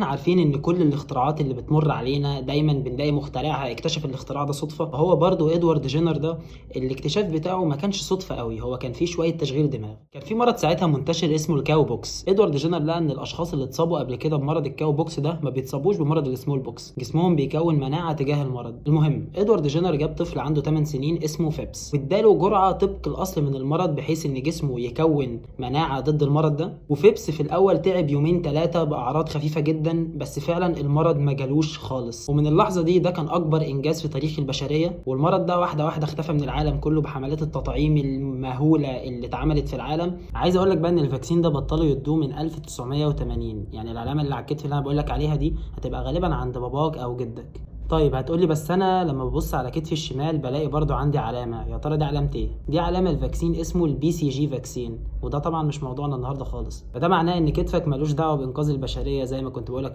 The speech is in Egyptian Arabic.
احنا عارفين ان كل الاختراعات اللي بتمر علينا دايما بنلاقي مخترعها اكتشف الاختراع ده صدفة. فهو برضو ادوارد جينر ده الاكتشاف بتاعه ما كانش صدفة قوي، هو كان فيه شوية تشغيل دماغ. كان في مرض ساعتها منتشر اسمه الكاو بوكس. ادوارد جينر لقى ان الاشخاص اللي اتصابوا قبل كده بمرض الكاو بوكس ده ما بيتصابوش بمرض السمول بوكس، جسمهم بيكون مناعة تجاه المرض. المهم ادوارد جينر جاب طفل عنده 8 سنين اسمه فيبس، واداله جرعة طبق الاصل من المرض بحيث ان جسمه يكون مناعة ضد المرض ده. وفيبس في الاول تعب يومين 3 باعراض خفيفة جدا، بس فعلا المرض ما جالوش خالص. ومن اللحظة دي ده كان اكبر انجاز في تاريخ البشرية. والمرض ده واحدة واحدة اختفى من العالم كله بحملات التطعيم المهوله اللي اتعملت في العالم. عايز اقول لك بقى ان ال vaccine ده بطلوا يدوه من 1980، يعني العلامة اللي على الكتف اللي انا بقول لك عليها دي هتبقى غالبا عند باباك او جدك. طيب هتقولي بس انا لما ببص على كتفي الشمال بلاقي برضو عندي علامة، يا ترى دي علامة ايه؟ دي علامة ال vaccine اسمه ال BCG vaccine، وده طبعا مش موضوعنا النهارده خالص. فده معناه ان كتفك ملوش دعوه بانقاذ البشرية زي ما كنت بقولك